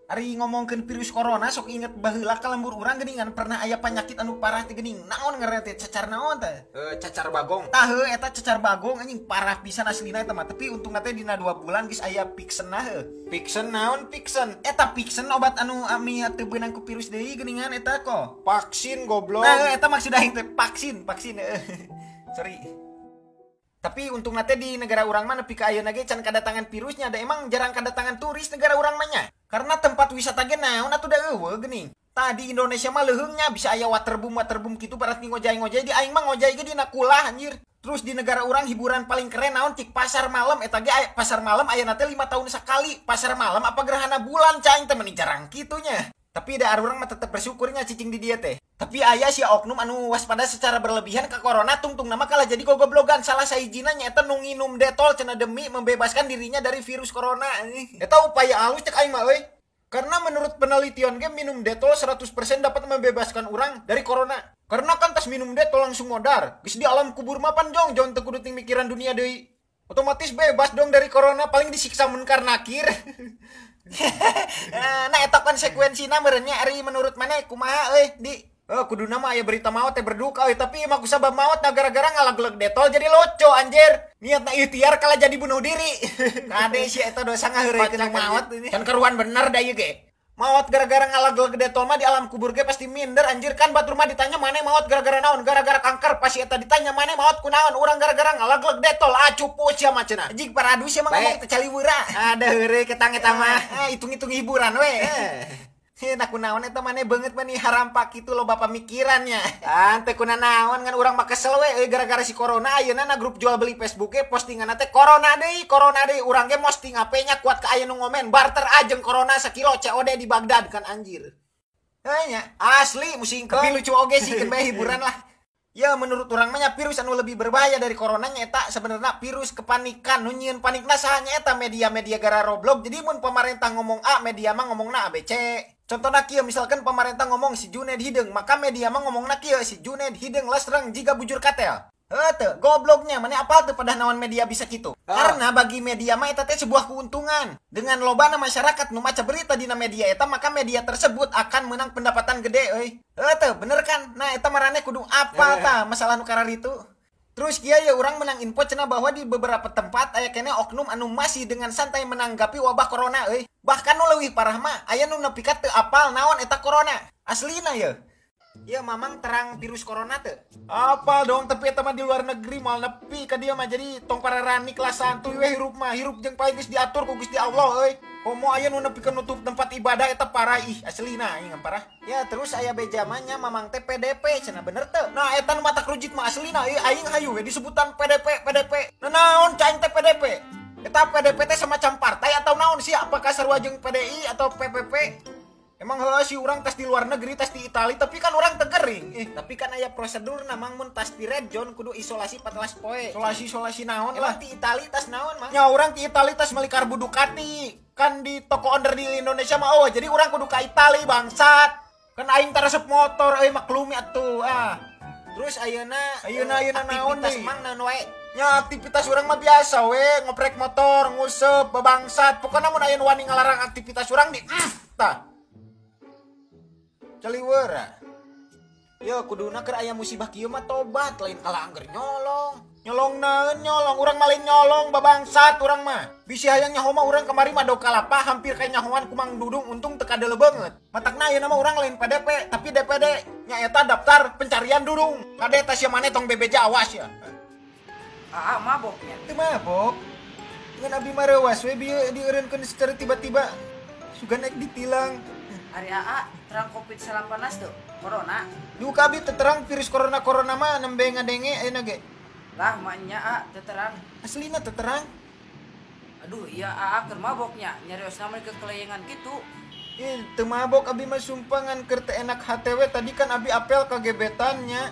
Ari ngomongkeun virus corona sok inget baheula ka lembur urang geuningan pernah aya penyakit anu parah teh geuning. Naon ngaranna teh, cacar naon teh? Cacar bagong. Tah heuh eta cacar bagong anjing parah pisan aslina eta mah. Tapi untungna teh dina 2 bulan geus aya Pixen-na heuh. Pixen naon Pixen? Eta Pixen obat anu ami teu beunang ku virus deui geuningan eta kok. Vaksin goblok. Nah eta maksud aing teh vaksin, vaksin heuh. Sorry. Tapi untungna teh di negara urang mah nepi ka ayeuna ge can kadatangan virusnya, da emang jarang kadatangan turis negara urang mah nya. Karena tempat wisata ge naon atuh da eueuh geuning. Tadi Indonesia mah leuheungnya bisa aya waterboom kitu berarti ngojay-ngojay di aing mah ngojay ge dina kulah anjir. Terus di negara urang hiburan paling keren naon cik pasar malam eta ge aya, pasar malam ayeuna teh 5 tahun sekali. Pasar malam apa gerhana bulan cai teh meni jarang kitunya. Tapi da urang mah tetep bersyukurnya cicing di dia teh. Tapi aya si oknum anu waspada secara berlebihan ke corona tungtung nama kalah jadi gogoblogan. Salah sahijina nyaeta nu nginum detol cenah demi membebaskan dirinya dari virus corona. Eta upaya halus cek aing mah euy. Karena menurut penelitian ge minum detol 100% dapat membebaskan orang dari corona. Karena kan tas minum detol langsung modar. Geus di alam kubur mah pan jong jong teu kudu ting mikiran dunia deui. Otomatis bebas dong dari corona, paling disiksa munkar nakir. Nah eta konsekuensina meureunnya ari menurut maneh kumaha euy di? Kuduna mah aya berita maot teh berduka euy, tapi emang kusabab maot nah gara-gara ngalagleg detol jadi loco anjir. Niatna ikhtiar kalah jadi bunuh diri. Kade si eta dosa ngaheureuykeun maot ini. Kan karuan bener da ieu ge. Maot gara-gara ngalagleg detol mah di alam kubur ge pasti minder anjir, kan batur mah ditanya maneh maot gara-gara naon? Gara-gara kanker. Pasti eta ditanya maneh maot kunaon? Urang gara-gara ngalagleg detol. Ah cupu sia mah cenah. Jig paradu sia mah ngomong teh caliweura. Ada heureuy ketang eta mah. Hitung-hitung hiburan we. Nah kunaon eta maneh beungeut mah nih harampak kitu loba pamikirannya. Ah teh kunanaon ngan urang mah kesel we euy gara-gara si corona ayeuna na grup jual beli Facebook ge postinganna teh corona deui urang ge posting HP-nya kuat ka aya nu ngomen barter ajeng corona sakilo COD di Baghdad kan anjir. Heuh nya asli musingkeun. Tapi lucu oge sih keun bae hiburan lah. Ya menurut urang mah nya virus anu lebih berbahaya dari corona nya eta sebenarnya virus kepanikan nu nyieun panikna saha nya eta media-media gara roblok. Jadi mun pemerintah ngomong A, media mah ngomongna A B C. Contohna kieu misalkan pemerintah ngomong si Juned hideung, maka media mah ngomongna kieu si Juned hideung lesreng jiga bujur katel. Heuh teu, gobloknya maneh apal teu padah naon media bisa kitu. Karena bagi media mah eta teh sebuah keuntungan. Dengan lobana masyarakat nu maca berita dina media eta, maka media tersebut akan menang pendapatan gede euy. Heuh teu, bener kan? Nah eta maraneh kudu apal tah masalah nu kararitu. Terus kieu ya urang menang info cenah bahwa di beberapa tempat aya keneh oknum anu masih dengan santai menanggapi wabah corona euy. Bahkan nu leuwih parah mah aya nu nepi ka teu apal naon eta corona. Aslina ye. Ieu mamang terang virus corona teu? Apal dong, tapi eta mah di luar negeri moal nepi ka dieu mah, jadi tong pararanik lah santuy we hirup mah, hirup jeung pae geus diatur ku Gusti Allah euy. Komo aya nu nepi ka nutup tempat ibadah eta parah ih aslina aing parah. Ya terus aya beja mah nya mamang teh PDP cenah bener teu? Nah eta nu matak rujit mah aslina euy, aing hayu we disebutan PDP PDP. Nah naon ca aing teh PDP? Eta PDP teh semacam partai atau naon sih? Apakah sarua jeung PDI atau PPP? Emang heuh si urang tes di luar negeri, tes di Itali, tapi kan urang teu gering. Tapi kan aya prosedurna mang mun tas di red zone kudu isolasi 14 poe. Isolasi-isolasi naon lah. Emang di Itali tas naon mang? Nya urang di Itali tas meuli karbu Ducati. Kan di toko onder di Indonesia mah oh, jadi urang kudu ka Itali bangsat. Kan aing taresep motor euy maklumi atuh ah. Terus ayeuna ayeuna naon deui? Mang naon wae? Nya aktivitas urang mah biasa we, ngoprek motor, nguseup, babangsat. Pokona mun aya nu wani ngalarang aktivitas urang di tah. Caliwera. Ya kuduna keur aya musibah kieu mah tobat, lain kalah angger nyolong. Nyolong naon nyolong, urang mah lain nyolong babangsat urang mah. Bisi hayang nyaho mah urang kamari mah dok kalapa hampir kayak nyahoan ku Mang Dudung untung teu kadele beungeut. Matakna ayeuna mah urang lain PDP tapi DPD nya eta daftar pencarian Dudung. Kade eta sia maneh tong bebeja awas ya. Ah maboknya. Teu mabok. Ngan abi mah reuas we bieu dieureunkeun secara tiba-tiba. Sugan naik ditilang. Ari AA terang Covid-19 tuh, corona. Duka abi terang virus corona-corona mah nembe ngadenge ayeuna ge. Lah maknya A terang. Aslina terang. Aduh iya AA keur maboknya, nyariosna mah kekelayangan kitu. Ih, teu mabok abi mah sumpah ngan keur teu enak hate we tadi kan abi apel ka gebetannya.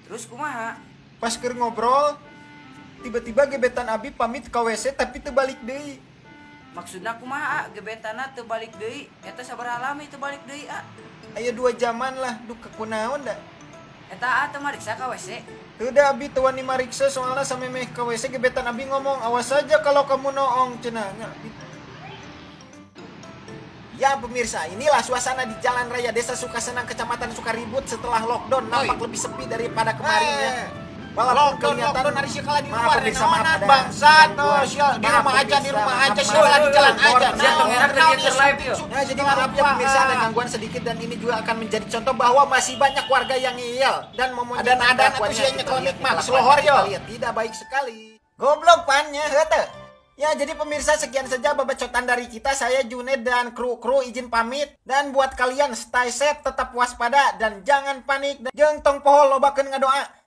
Terus kumaha? Pas keur ngobrol tiba-tiba gebetan abi pamit ka WC tapi teu balik deui. Maksudna kumaha gebetanna teu balik deui? Eta sabaraha lami teu balik deui a? Aya 2 jaman lah, duka kunaon da. Eta a teu mariksa ka WC? Teu da abi teu wani mariksa soalna samemeh ka WC gebetan abi ngomong awas saja kalau kamu noong cenah. Ya pemirsa, inilah suasana di Jalan Raya Desa Sukasenang, Kecamatan Sukaribut setelah lockdown nampak lebih sepi daripada kemarin ya. Walaupun Lockdown, kelihatan lockdown hari sih kalah di maaf luar, pemirsa, maaf naonan ada bangsa gangguan. tuh, sia di Maaf rumah aja, di pemirsa, rumah maaf, aja, sia maaf. kalah di jalan aja. Sia Naon, tengah naon, kerja live yuk. Nah, jadi maaf ya pemirsa ada gangguan sedikit dan ini juga akan menjadi contoh bahwa masih banyak warga yang ngeyel dan memonyet Ada-ada atuh kelakuannya. sia Kita nyekel lihat mic nih mah, kelakuannya, selohor kita yo. lihat tidak baik sekali. Goblok pannya heuh. Ya, jadi pemirsa sekian saja babacotan dari kita. Saya Juned dan kru-kru izin pamit. Dan buat kalian stay safe, tetap waspada dan jangan panik. Jeung tong poho lobakeun ngadoa.